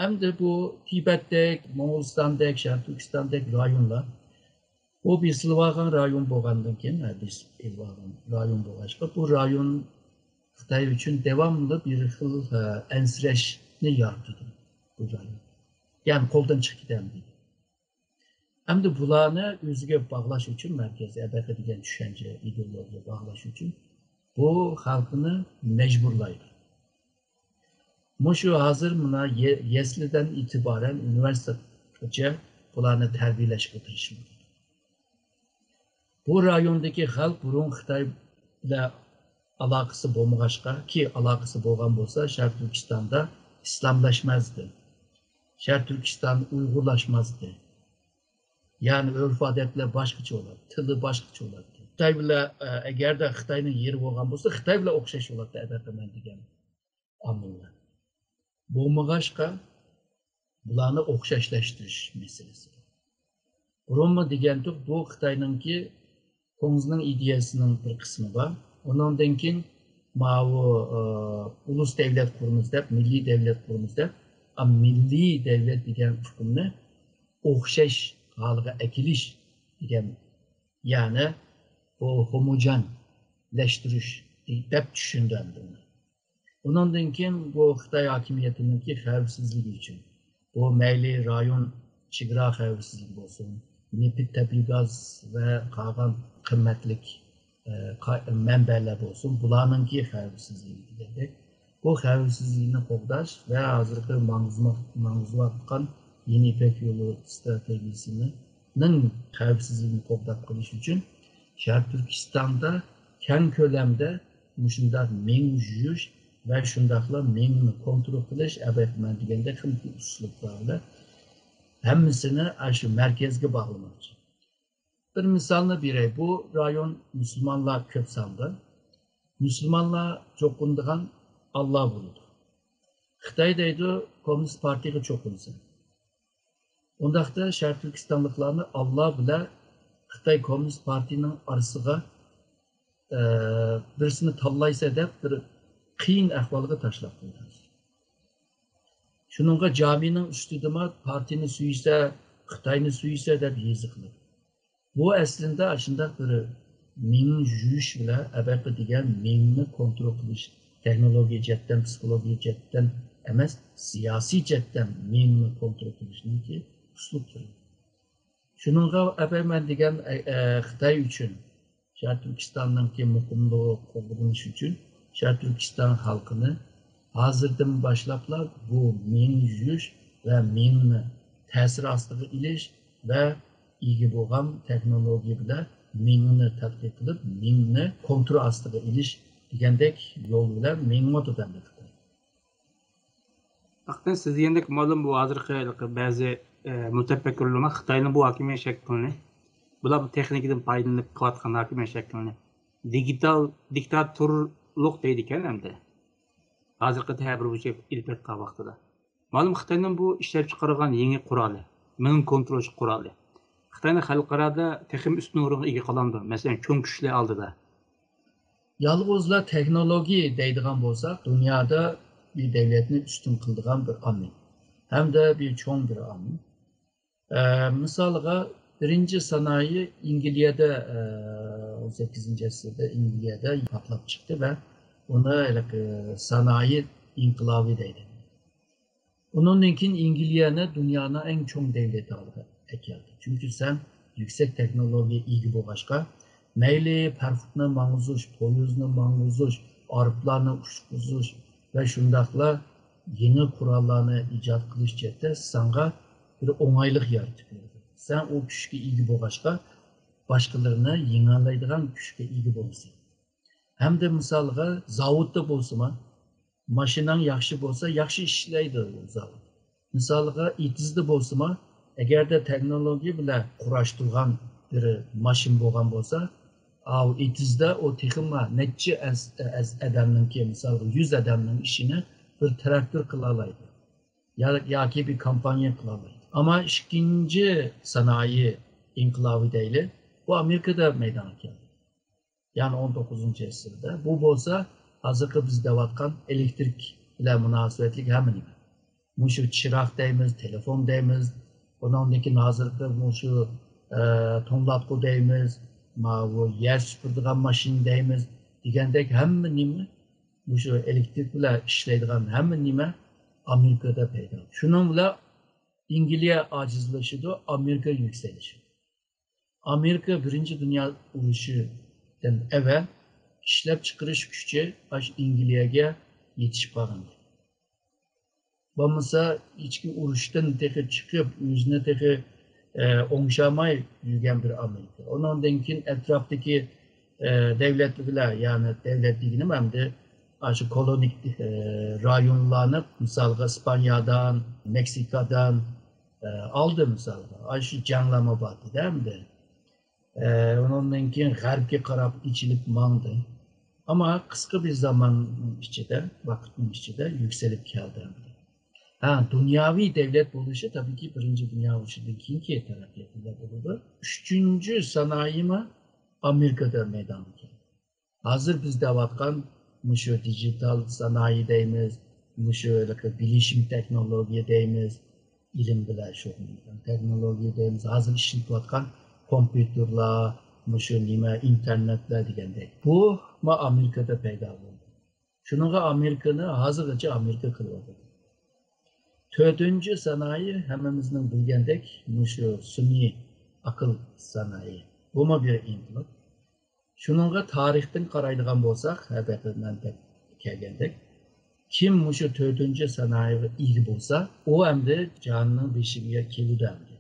ئەمدى بۇ تىبەتتەك، موڭغۇلىستاندەك، شەرقىي تۈركىستاندەك رايونلار، بۇ بېسىلىۋالغان رايون بولغاندىن كېيىن، ھە، بېسىپ ئېلىۋالغان رايون بولغاچقا، بۇ رايون خىتاي ئۈچۈن داۋاملىق بىر خىل، ھە، ئەنسىرەشنى يارىتىدۇ، بۇ رايون. يەنى قولدىن چىقىپ كېتەمدۇ؟ ئەمدى بۇلارنى ئۆزىگە باغلاش ئۈچۈن، مەركەزىي ئەبەقە دېگەن چۈشەنچە، ئىدېئولوگىيە باغلاش ئۈچۈن بۇ خەلقنى مەجبۇرلايدۇ. مۇشۇ ھازىر مانا يە-، يەسلىدىن ئېتىبارەن ئۇنىۋېرسىتېتقىچە بۇلارنى تەربىيەلەشكە تىرىشىلىدۇ. بۇ رايوندىكى خەلق بۇرۇن خىتاي بىلەن ئالاقىسى بولمىغاچقا، كى ئالاقىسى بولغان بولسا، شەرقىي تۈركىستاندا ئىسلاملاشمازدى. شەرقىي تۈركىستان ئۇيغۇرلاشمازدى. يەنى ئۆرپ-ئادەتلەر باشقىچە بولاتتى، تىلى باشقىچە بولاتتى. خىتاي بىلەن، ئە، ئەگەردە خىتاينىڭ يېرى بولغان بولسا، خىتاي بىلەن ئوخشاش بولاتتى، ئەبەقىمەن دېگەن ئامىللار. بولمىغاچقا، بۇلارنى ئوخشاشلاشتۇرۇش مەسىلىسى. بۇرۇنمۇ دېگەنتۇق، بۇ خىتاينىڭكى كۇڭزىنىڭ ئىدىيەسىنىڭ بىر قىسمى بار. ئۇنىڭدىن كېيىن ماۋۇ، ئۇلۇس دەۋلەت قۇرىمىز دەپ، مىللىي دەۋلەت قۇرىمىز دەپ، ئا، مىللىي دەۋلەت دېگەن ئۇقۇمنى ئوخشاش ھالغا ئەكېلىش دېگەن، يەنى بۇ ھوموجېنلەشتۈرۈش دەپ چۈشىنىدۇ ئەمدى ئۇنى. ئۇنىڭدىن كېيىن بۇ خىتاي ھاكىمىيىتىنىڭكى خەۋپسىزلىكى ئۈچۈن، بۇ مەيلى رايون چېگرا خەۋپسىزلىكى بولسۇن، نېفىت، تەبىئىي گاز ۋە قالغان قىممەتلىك، ئە، قا-، مەنبەلەر بولسۇن، بۇلارنىڭكى خەۋپسىزلىكى دېگەندەك، بۇ خەۋپسىزلىكنى قوغداش ۋە ھازىرقى ماڭغۇزما-، ماڭغۇزۇۋاتقان يېڭى يىپەك يولى ئىستراتېگىيىسىنىڭ خەۋپسىزلىكىنى قوغداپ قېلىش ئۈچۈن شەرقىي تۈركىستاندا كەڭ كۆلەمدە مۇشۇنداق مېڭە يۇيۇش ۋە شۇنداقلا مېڭىنى كونترول قىلىش، ئەبەتمەن دېگەندەك خىلمۇخىل ئۇسلۇبلار بىلەن ھەممىسىنى ئاشۇ مەركەزگە باغلىماقچى. بىر مىسالنى بېرەي. بۇ رايون مۇسۇلمانلار كۆپ ساندا. مۇسۇلمانلار چوقۇنىدىغان ئاللا بولىدۇ. خىتاي دەيدۇ، كوممۇنىست پارتىيىگە چوقۇنسۇن. ئۇنداقتا شەرقىي تۈركىستانلىقلارنى ئاللا بىلەن خىتاي كوممۇنىست پارتىيىنىڭ ئارىسىغا، ئە، بىرسىنى تاللايسەن دەپ بىر قىيىن ئەھۋالغا تاشلاپ قويدى. شۇنىڭغا جامىنىڭ ئۈستىدىمۇ پارتىيىنى سۆيسە، خىتاينى سۆيسە دەپ يېزىقلىق. بۇ ئەسلىندە ئاشۇنداق بىر مېڭە يۇيۇش بىلەن ئەبەقە دېگەن مېڭىنى كونترول قىلىش، تېخنولوگىيە جەھەتتىن، پسىخولوگىيە جەھەتتىن ئەمەس، سىياسىي جەھەتتىن مېڭىنى كونترول قىلىشنىڭكى ئۇسلۇبلىرى. شۇنىڭغا ئەبەمەن دېگەن، ئە، ئە، خىتاي ئۈچۈن، شەرقىي تۈركىستاننىڭكى مۇقىملىقى قوغدىنىش ئۈچۈن شەرقىي تۈركىستان خەلقىنى ھازىردىن باشلاپلا بۇ مېڭە يۇيۇش ۋە مېڭىنى تەسىر ئاستىغا ئېلىش ۋە ئىگە بولغان تېخنولوگىيە بىلەن مېڭىنى تەتقىق قىلىپ، مېڭىنى كونترول ئاستىغا ئېلىش دېگەندەك يول بىلەن مېڭىۋاتىدۇ ئەمدى خىتاي. ھەقىقەتەن سىز دېگەندەك مۇئەللىم، بۇ ھازىرقى ھېلىقى بەزى، ئە، مۇتەپەككۇرلىرىمۇ خىتاينىڭ بۇ ھاكىمىيەت شەكلىنى، بۇلار بۇ تېخنىكىدىن پايدىلىنىپ قىلىۋاتقان ھاكىمىيەت شەكلىنى دىگىتال دىكتاتورلۇق دەيدىكەن ئەمدى. ھازىرقى تەبىر بويىچە ئېلىپ ئېيتقان ۋاقتىدا. مەلۇم خىتاينىڭ بۇ ئىشلەپ چىقارغان يېڭى قورالى، مېڭە كونترول قورالى خىتاينى خەلقئارادا تېخىمۇ ئۈستۈن ئورۇنغا ئىگە قىلامدۇ؟ مەسىلەن، چوڭ كۈچلەر ئالدىدا. يالغۇزلا تېخنولوگىيە دەيدىغان بولساق، دۇنيادا بىر دەۋلەتنى ئۈستۈن قىلىدىغان بىر ئامىل ھەمدە بىر چوڭ بىر ئامىل. ئە، مىسالغا، بىرىنچى سانائىي ئەنگلىيەدە، ئە، ئون سەككىزىنچى ئەسىردە ئەنگلىيەدە پارتلاپ چىقتى ۋە ئۇنى ھېلىقى سانائىي ئىنقىلابى دەيدۇ. ئۇنىڭدىن كېيىن ئىنگلىيەنى دۇنيانىڭ ئەڭ چوڭ دەۋلىتى ھالىغا ئەكەلدى. چۈنكى سەن يۈكسەك تېخنولوگىيە ئىگە بولغاچقا، مەيلى پاراخوتنى ماڭغۇزۇش، پويىزنى ماڭغۇزۇش، ئايروپىلاننى ئۇچقۇزۇش ۋە شۇنداقلا يېڭى قوراللارنى ئىجاد قىلىش جەھەتتە ساڭا بىر ئوڭايلىق يارىتىپ بېرىدۇ. سەن ئۇ كۈچكە ئىگە بولغاچقا، باشقىلىرىنى يېڭەلەيدىغان كۈچكە ئىگە بولىسەن. ھەمدە مىسالغا زاۋۇتتا بولسىمۇ، ماشىناڭ ياخشى بولسا، ياخشى ئىشلەيدۇ ئۇ زاۋۇت. مىسالغا ئېتىزدا بولسىمۇ، ئەگەردە تېخنولوگىيە بىلەن قۇراشتۇرغان بىر ماشىنا بولغان بولسا، ئاۋۇ ئېتىزدا ئۇ تېخىمۇ نەچچە ئەز-، ئەز-، ئادەمنىڭكى، مىسالغا يۈز ئادەمنىڭ ئىشىنى بىر تىراكتور قىلالايدۇ. يا-، ياكى بىر كومپانىيە قىلالايدۇ. ئەمما ئىككىنچى سانائىي ئىنقىلابى دەيلى، بۇ ئامېرىكىدا مەيدانغا كەلدى. يەنى ئون توققۇزىنچى ئەسىردە. بۇ بولسا ھازىرقى بىز دەۋاتقان ئېلېكتىرىك بىلەن مۇناسىۋەتلىك ھەممە نېمە. مۇشۇ چىراغ دەيمىز، تېلېفون دەيمىز، ئۇنىڭدىن كېيىن ھازىرقى مۇشۇ، ئە، توڭلاتقۇ دەيمىز، ماۋۇ يەر سۈپۈرىدىغان ماشىنا دەيمىز دېگەندەك ھەممە نېمە، مۇشۇ ئېلېكتىرىك بىلەن ئىشلەيدىغان ھەممە نېمە ئامېرىكىدا پەيدا. شۇنىڭ بىلەن ئىنگلىيە ئاجىزلىشىدۇ، ئامېرىكا يۈكسىلىشىدۇ. ئامېرىكا بىرىنچى دۇنيا ئۇرۇشىدىن ئەۋەل ئىشلەپچىقىرىش كۈچى ئاشۇ ئىنگلىيەگە يېتىشىپ قالغانىدى. بولمىسا ئىچكى ئۇرۇشتىن تېخى چىقىپ، ئۆزىنى تېخى، ئە، ئوڭشالماي يۈرگەن بىر ئامېرىكا. ئۇنىڭدىن كېيىن ئەتراپتىكى، ئە، دەۋلەتلەر بىلەن، يەنى دەۋلەت دېگىنىم ئەمدى ئاشۇ كولونىك، ئە، رايونلارنى، مىسالغا، ئىسپانىيەدىن، مېكسىكادىن، ئە، ئالدى مىسالغا، ئاشۇ جەڭلەرمۇ باردى-دە ئەمدى. ئە، ئۇنىڭدىن كېيىن غەربكە قاراپ ئېچىلىپ ماڭدى. ئەمما قىسقا بىر زامان ئىچىدە، ۋاقىتنىڭ ئىچىدە يۈكسىلىپ كەلدى ئەمدى. ھە، دۇنياۋى دەۋلەت بولۇشى تەبىئىيكى بىرىنچى دۇنيا ئۇرۇشىدىن كېيىنكى تەرەققىياتىدا بولىدۇ. ئۈچىنچى سانائىيمۇ ئامېرىكىدا مەيدانغا كەلدى. ھازىر بىز دەۋاتقان مۇشۇ دىجىتال سانائىي دەيمىز، مۇشۇ ھېلىقى بىلىشىم تېخنولوگىيە دەيمىز، ئىلىم بىلەن شۇغۇللىنىدىغان تېخنولوگىيە دەيمىز، ھازىر ئىشلىتىۋاتقان كومپيۇتېرلار، مۇشۇ نېمە، ئىنتېرنېتلەر دېگەندەك. بۇمۇ ئامېرىكىدا پەيدا بولدى. شۇنىڭغا ئامېرىكىنى ھازىرغىچە ئامېرىكا قىلىۋاتىدۇ. تۆتىنچى سانائىي ھەممىمىزنىڭ بىلگەندەك مۇشۇ سۈنئىي ئەقىل سانائىي. بۇمۇ بىر ئىنقىلاب. شۇنىڭغا تارىختىن قارايدىغان بولساق، ھەدەپتە مەن دەپ كەلگەندەك، كىم مۇشۇ تۆتىنچى سانائىيغا ئىگە بولسا، ئۇ ئەمدى جاھاننىڭ بېشىغا كېلىدۇ ئەمدى.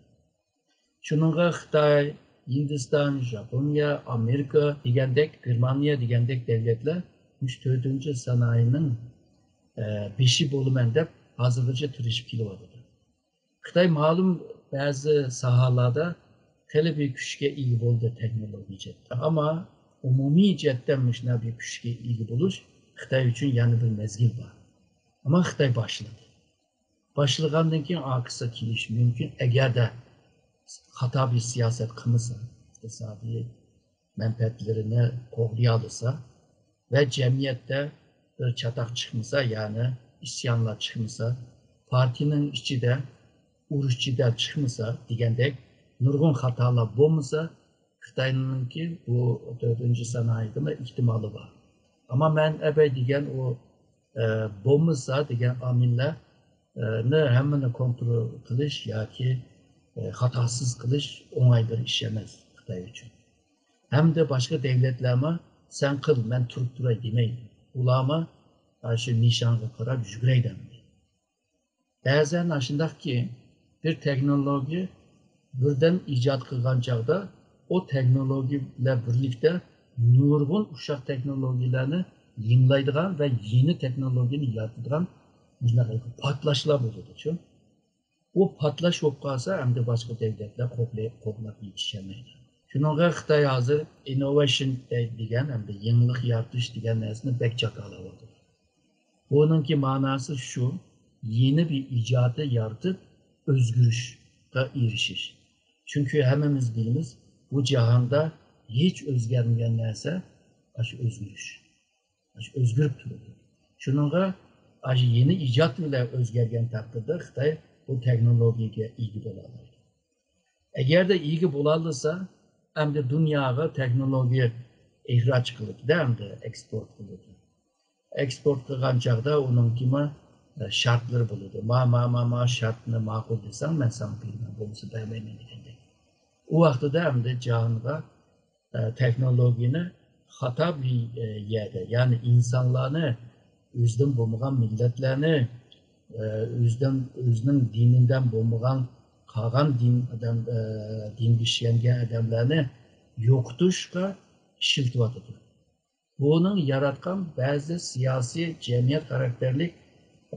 شۇنىڭغا خىتاي، ھىندىستان، ژاپونىيە، ئامېرىكا دېگەندەك، گېرمانىيە دېگەندەك دەۋلەتلەر مۇشۇ تۆتىنچى سانائىينىڭ، ئە، بېشى بولىمەن دەپ ھازىرغىچە تىرىشىپ كېلىۋاتىدۇ. خىتاي مەلۇم بەزى ساھەلەردە خېلى بىر كۈچكە ئىگە بولدى تېخنولوگىيە جەھەتتە. ئەمما ئومۇمىي جەھەتتە مۇشۇنداق بىر كۈچكە ئىگە بولۇش خىتاي ئۈچۈن يەنە بىر مەزگىل بار. ئەمما خىتاي باشلىدى. باشلىغاندىن كېيىن ئارقىسىغا كېلىشى مۇمكىن، ئەگەردە خاتا بىر سىياسەت قىلمىسا، ئىقتىسادىي مەنپەئەتلىرىنى قوغدىيالىسا ۋە جەمئىيەتتە بىر چاتاق چىقمىسا، يەنى ئىسيانلار چىقمىسا، پارتىيىنىڭ ئىچىدە ئۇرۇش جېدەل چىقمىسا دېگەندەك نۇرغۇن خاتالار بولمىسا، خىتاينىڭكى بۇ تۆتىنچى سانائىيدىمۇ ئېھتىمالى بار. ئەمما مەن ئەبەي دېگەن ئۇ، ئە، بولمىسا دېگەن ئامىللەرنى ھەممىنى كونترول قىلىش ياكى، ئە، خاتاسىز قىلىش ئوڭاي بىر ئىش ئەمەس خىتاي ئۈچۈن. ھەمدە باشقا دەۋلەتلەرمۇ سەن قىل، مەن تۇرۇپ تۇراي دېمەيدۇ. ئۇلارمۇ شۇ نىشانغا قاراپ يۈگۈرەي دەمدى. بەزەن ئاشۇنداقكى، بىر تېخنولوگىيە بىردەم ئىجاد قىلغان چاغدا، ئۇ تېخنولوگىيە بىلەن بىرلىكتە نۇرغۇن ئۇششاق تېخنولوگىيەلەرنى يېڭىلايدىغان ۋە يېڭى تېخنولوگىيەنى يارىتىدىغان مۇشۇنداق پارتلاشلار بولىدۇ، شۇ. ئۇ پارتلاش بولۇپ قالسا، ئەمدى باشقا دەۋلەتلەر قوغلى-، قوغلاپ يېتىشەلمەيدۇ. شۇنىڭغا خىتاي ھازىر ئىننوۋېيشن دەي-، دېگەن، ئەمدى يېڭىلىق يارىتىش دېگەن نەرسىنى بەك جاكارلاۋاتىدۇ. بۇنىڭكى مەناسى شۇ، يېڭى بىر ئىجادنى يارىتىپ، ئۆزگىرىشقا ئېرىشىش. چۈنكى ھەممىمىز بىلىمىز، بۇ جاھاندا ھېچ ئۆزگەرمىگەن نەرسە ئاشۇ ئۆزگىرىش. ئاشۇ ئۆزگىرىپ تۇرىدۇ. شۇنىڭغا ئاشۇ يېڭى ئىجاد بىلەن ئۆزگەرگەن تەقدىردە خىتاي بۇ تېخنولوگىيەگە ئىگە بولالايدۇ. ئەگەردە ئىگە بولالىسا، ئەمدى دۇنياغا تېخنولوگىيە ئىخراج قىلىدۇ-دە، ئەمدى ئېكسپورت قىلىدۇ. ئېكسپورت قىلغان چاغدا ئۇنىڭكىمۇ ئە، شەرتلىرى بولىدۇ. ما، ما، ما، ما شەرتنى ماقۇل دېسەڭ، مەن ساڭا بېرىمەن، بولمىسا بەرمەيمەن دېگەندەك. ئۇ ۋاقتىدا ئەمدى جاھانغا، ئە، تېخنولوگىيىنى خاتا بىر، ئە، يەردە، يەنى ئىنسانلارنى، ئۆزىدىن بولمىغان مىللەتلەرنى، ئە، ئۆزىدىن، ئۆزىنىڭ دىنىدىن بولمىغان قالغان دىن ئادەم، ئە، دىنگە ئىشەنگەن ئادەملەرنى يوقىتىشقا ئىشلىتىۋاتىدۇ. بۇنىڭ ياراتقان بەزى سىياسىي، جەمئىيەت خاراكتېرلىك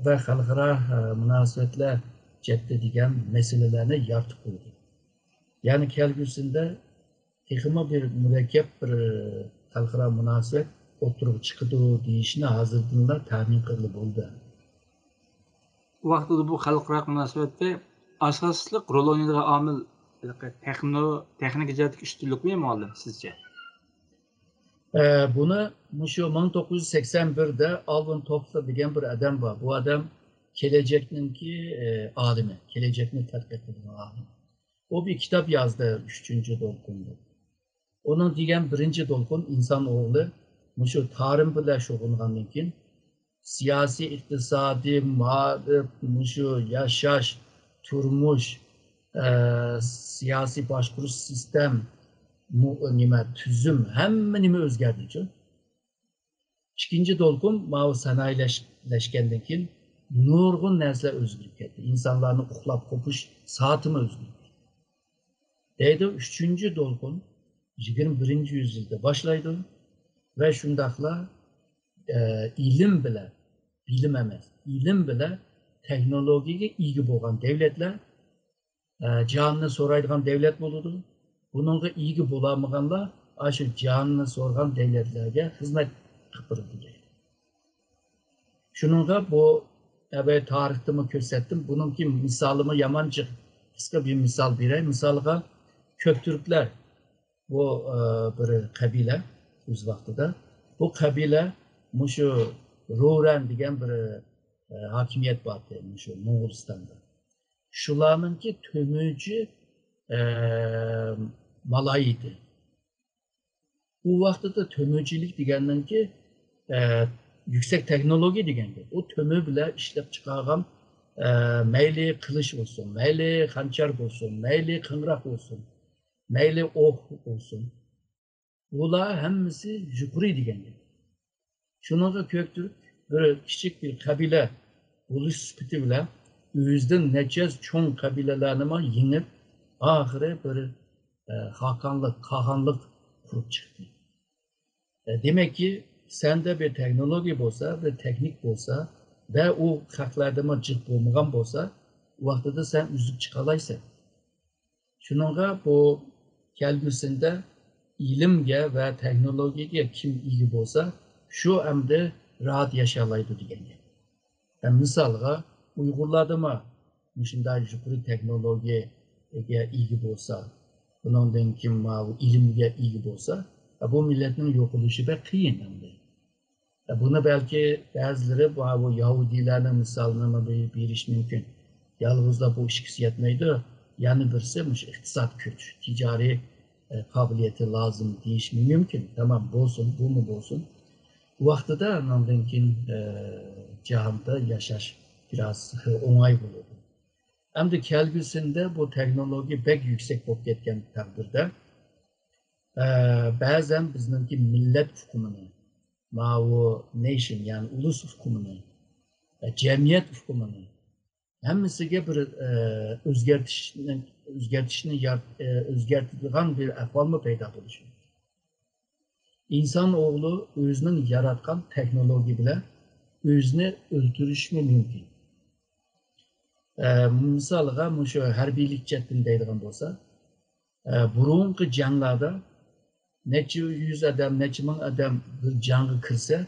ۋە خەلقئارا، ئە، مۇناسىۋەتلەر جەھەتتە دېگەن مەسىلىلەرنى يارىتىپ قويدى. يەنى كەلگۈسىدە تېخىمۇ بىر مۇرەككەپ بىر، ئە، خەلقئارا مۇناسىۋەت ئوتتۇرىغا چىقىدۇ دېيىشنى ھازىردىنلا تەخمىن قىلغىلى بولىدۇ. بۇ ۋاقتىدا بۇ خەلقئارا مۇناسىۋەتتە ئاساسلىق رول ئوينايدىغان ئامىل ھېلىقى تېخنو-، تېخنىكا جەھەتتىكى ئۈستۈنلۈكمۇ، مۇئەللىم، سىزچە؟ ئە، بۇنى مۇشۇ مىڭ توققۇز يۈز سەكسەن بىردە ئالۋىن توفلېر دېگەن بىر ئادەم بار. بۇ ئادەم كېلەچەكنىڭكى، ئە، ئالىمى، كېلەچەكنى تەتقىق قىلىدىغان ئالىم. ئۇ بىر كىتاب يازدى، ئۈچىنچى دولقۇن دەپ. ئۇنىڭ دېگەن بىرىنچى دولقۇن ئىنسان ئوغلى مۇشۇ تارىم بىلەن شۇغۇللانغاندىن كېيىن، سىياسىي، ئىقتىسادىي، مائارىپ، مۇشۇ ياشاش، تۇرمۇش، ئە، سىياسىي باشقۇرۇش سىستېم، مۇ-، نېمە، تۈزۈم، ھەممە نېمە ئۆزگەردىچۇ. ئىككىنچى دولقۇن ماۋۇ سانائىيلەشكەندىن كېيىن نۇرغۇن نەرسىلەر ئۆزگىرىپ كەتتى. ئىنسانلارنىڭ ئۇخلاپ قوپۇش سائىتىمۇ ئۆزگىرىپ كەتتى. دەيدۇ، ئۈچىنچى دولقۇن يىگىرمە بىرىنچى يۈزيىلدا باشلايدۇ ۋە شۇنداقلا، ئە، ئىلىم بىلەن، بىلىم ئەمەس، ئىلىم بىلەن تېخنولوگىيەگە ئىگە بولغان دەۋلەتلەر، ئە، جاھاننى سورايدىغان دەۋلەت بولىدۇ. بۇنىڭغا ئىگە بولالمىغانلار ئاشۇ جاھاننى سورىغان دەۋلەتلەرگە خىزمەت قىلىپ بېرىدۇ دەيدۇ. شۇنىڭغا بۇ، ئەبەي تارىختىمۇ كۆرسەتتىم. بۇنىڭكى مىسالىمۇ يامان جىق. قىسقا بىر مىسال بېرەي. مىسالغا، كۆكتۈركلەر بۇ، ئە، بىر قەبىلە ئۆز ۋاقتىدا. بۇ قەبىلە مۇشۇ رورەن دېگەن بىر، ئە، ھاكىمىيەت بار ئىدى مۇشۇ موڭغۇلىستاندا. شۇلارنىڭكى تۆمۈرچى، ئە، مالاي ئىدى. ئۇ ۋاقتىدا تۆمۈرچىلىك دېگەننىڭكى، ئە، يۈكسەك تېخنولوگىيە دېگەن گەپ. ئۇ تۆمۈر بىلەن ئىشلەپ چىقارغان، ئە، مەيلى قىلىچ بولسۇن، مەيلى خەنچەر بولسۇن، مەيلى قىڭراق بولسۇن، مەيلى ئوق بولسۇن، بۇلار ھەممىسى يۇقىرى دېگەن گەپ. شۇنىڭغا كۆكتۈرۈپ، بىر كىچىك بىر قەبىلە بولۇش سۈپىتى بىلەن ئۆزىدىن نەچچە يۈز چوڭ قەبىلىلەرنىمۇ يېڭىپ، ئاخىرى بىر، ئە، خاقانلىق، قاخانلىق قۇرۇپ چىقتى. ئە، دېمەككى، سەندە بىر تېخنولوگىيە بولسا، بىر تېخنىك بولسا ۋە ئۇ خەقلەردىمۇ جىق بولمىغان بولسا، ئۇ ۋاقتىدا سەن ئۈزۈپ چىقالايسەن. شۇنىڭغا بۇ كەلگۈسىدە ئىلىمگە ۋە تېخنولوگىيەگە كىم ئىگە بولسا، شۇ ئەمدى راھەت ياشالايدۇ دېگەن گەپ. ھەم مىسالغا، ئۇيغۇرلاردىمۇ مۇشۇنداق يۇقىرى تېخنولوگىيەگە ئىگە بولسا، بۇنىڭدىن كېيىن ماۋۇ ئىلىمگە ئىگە بولسا، بۇ مىللەتنىڭ يوقىلىشى بەك قىيىن ئەمدى. بۇنى بەلكى بەزىلىرى، ماۋۇ يەھۇدىيلارنىڭ مىسالىنىمۇ بېرىش مۇمكىن. يالغۇزلا بۇ ئىككىسى يەتمەيدۇ. يەنە بىرسى مۇشۇ ئىقتىساد كۈچ، تىجارىي، ئە، قابىلىيىتى لازىم دېيىشمۇ مۇمكىن. تامام، بولسۇن، بۇمۇ بولسۇن. ۋاقتىدا ئاندىن كېيىن، ئە، جاھاندا ياشاش بىراز ئوڭاي بولىدۇ. ئەمدى كەلگۈسىدە بۇ تېخنولوگىيە بەك يۈكسەك بولۇپ كەتكەن تەقدىردە، ئە، بەزەن بىزنىڭكى مىللەت ئۇقۇمىنى، ماۋۇ نېيشن، يەنى ئۇلۇس ئۇقۇمىنى، ئە، جەمئىيەت ئۇقۇمىنى، ھەممىسىگە بىر، ئە، ئۆزگەرتىشنى، ئۆزگەرتىشنى يار-، ئە، ئۆزگەرتىدىغان بىر ئەھۋالمۇ پەيدا بولۇشى مۇمكىن. ئىنسان ئوغلى ئۆزىنىڭ ياراتقان تېخنولوگىيە بىلەن ئۆزىنى ئۆلتۈرۈشمۇ مۇمكىن. ئە، مىسالغا، مۇشۇ ھەربىيلىك جەھەتتىن دەيدىغان بولسا، ئە، بۇرۇنقى جەڭلەردە نەچچە يۈز ئادەم، نەچچە مىڭ ئادەم بىر جەڭگە كىرسە،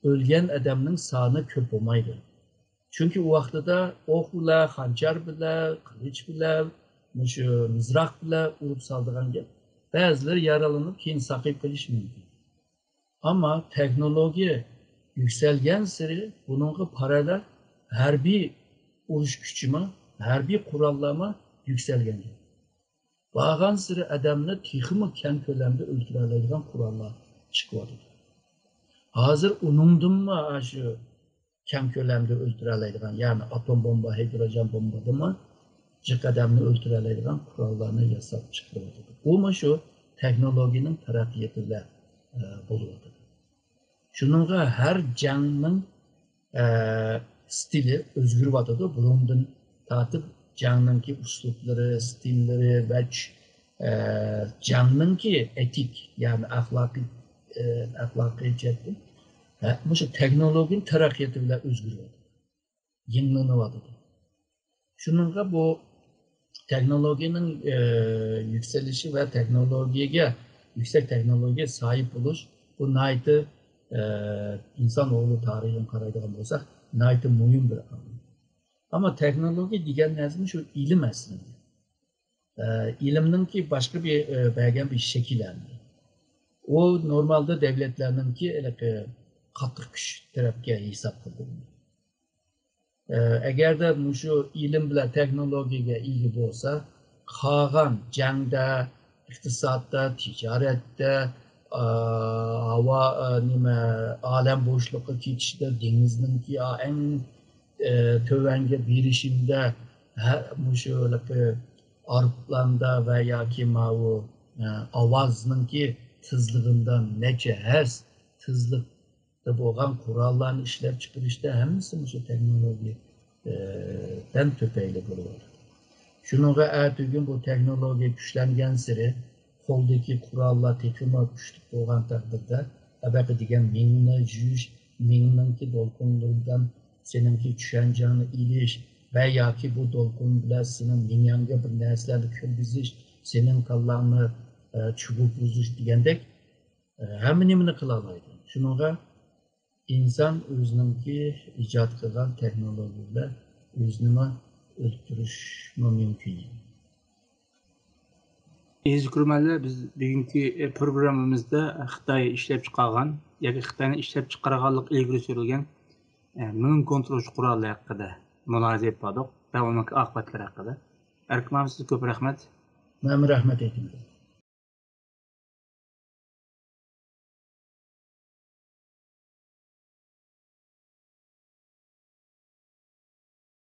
ئۆلگەن ئادەمنىڭ سانى كۆپ بولمايدۇ. چۈنكى ئۇ ۋاقتىدا ئوق بىلەن، خەنجەر بىلەن، قىلىچ بىلەن، مۇشۇ مىزراق بىلەن ئۇرۇپ سالىدىغان گەپ. بەزىلىرى يارىلىنىپ، كېيىن ساقىيىپ قېلىشى مۇمكىن. ئەمما تېخنولوگىيە يۈكسەلگەنسېرى بۇنىڭغا پاراللېل ھەربىي ئۇرۇش كۈچىمۇ، ھەربىي قوراللارمۇ يۈكسەلگەن گەپ. بارغانسېرى ئادەمنى تېخىمۇ كەڭ كۆلەمدە ئۆلتۈرەلەيدىغان قوراللار چىقىۋاتىدۇ. ھازىر ئۇنىڭدىنمۇ ئاشۇ كەڭ كۆلەمدە ئۆلتۈرەلەيدىغان، يەنى ئاتوم بومبا، ھىدروجېن بومبىدىمۇ جىق ئادەمنى ئۆلتۈرەلەيدىغان قوراللارنى ياساپ چىقىرىۋاتىدۇ. بۇمۇ شۇ تېخنولوگىيەنىڭ تەرەققىياتى بىلەن، ئە، بولۇۋاتىدۇ. شۇنىڭغا ھەر جەڭنىڭ، ئە، ستىلى ئۆزگىرىۋاتىدۇ. بۇرۇندىن تارتىپ جەڭنىڭكى ئۇسلۇبلىرى، ستىللىرى ۋە چۈ-، ئە، جەڭنىڭكى ئېتىك، يەنى ئەخلاقىي، ئە، ئەخلاقىي جەھەتتىن، ھە، مۇشۇ تېخنولوگىيەنىڭ تەرەققىياتى بىلەن ئۆزگىرىۋاتىدۇ، يېڭىلىنىۋاتىدۇ. شۇنىڭغا بۇ تېخنولوگىيەنىڭ، ئە، يۈكسىلىشى ۋە تېخنولوگىيەگە، يۈكسەك تېخنولوگىيەگە ساھىب بولۇش، بۇ ناھايىتى، ئە، ئىنسان ئوغلى تارىخىغا قارايدىغان بولساق، ناھايىتى مۇھىم بىر ئامىل. ئەمما تېخنولوگىيە دېگەن نەرسىمۇ شۇ ئىلىم ئەسلىدە. ئە، ئىلىمنىڭكى باشقا بىر، ئە، بەرگەن بىر شەكىل ئەمدى. ئۇ نورمالدا دۆلەتلەرنىڭكى ھېلىقى قاتتىق كۈچ تەرەپكە ھېساب قىلىنىدۇ. ئە، ئەگەردە مۇشۇ ئىلىم بىلەن تېخنولوگىيەگە ئىگە بولسا، قالغان جەڭدە، ئىقتىسادتا، تىجارەتتە، ئا، ھاۋا، ئا، نېمە، ئالەم بوشلۇققا كېتىشىدە، دېڭىزنىڭكى، ئا، ئەڭ، ئە، تۆۋەنگە بېرىشىندە، ھە، مۇشۇ ھېلىقى ئايروپىلاندا ۋە ياكى ماۋۇ، ئە، ئاۋازنىڭكى تېزلىكىدىن نەچچە ھەسسە تېزلىك بولغان قوراللارنى ئىشلەپ چىقىرىشتا ھەممىسى مۇشۇ تېخنولوگىيە، ئە، دىن تۈپەيلى بولۇۋاتىدۇ. شۇنىڭغا ئەتىگۈن بۇ تېخنولوگىيە كۈچلەنگەنسېرى قولدىكى قوراللار تېخىمۇ كۈچلۈك بولغان تەقدىردە، ئەبەقە دېگەن مېڭىنى يۇيۇش، مېڭىنىڭكى دولقۇنلىرىدىن سېنىڭكى چۈشەنچەڭنى ئېلىش ۋە ياكى بۇ دولقۇن بىلەن سېنىڭ مېڭەڭگە بىر نەرسىلەرنى كىرگۈزۈش، سېنىڭ كاللاڭنى، ئە، چۈشۈرۈپ بۇزۇش دېگەندەك، ئە، ھەممە نېمىنى قىلالايدۇ. شۇنىڭغا ئىنسان ئۆزىنىڭكى ئىجاد قىلغان تېخنولوگىيە بىلەن ئۆزىنىمۇ ئۆلتۈرۈشمۇ مۇمكىن. ئەزىز كۆرۈرمەنلەر، بىز بۈگۈنكى، ئە، پروگراممىمىزدا خىتاي ئىشلەپ چىقارغان ياكى خىتاينىڭ ئىشلەپ چىقارغانلىقى ئىلگىرى سۈرۈلگەن، ئە، مىڭ كونترولچى قورالى ھەققىدە مۇلاھىزە ئېلىپ باردۇق ۋە ئۇنىڭ ئاقىۋەتلىرى ھەققىدە. ئەركىن ئاغا، سىزگە كۆپ رەھمەت. مەنمۇ رەھمەت ئېيتىمەن.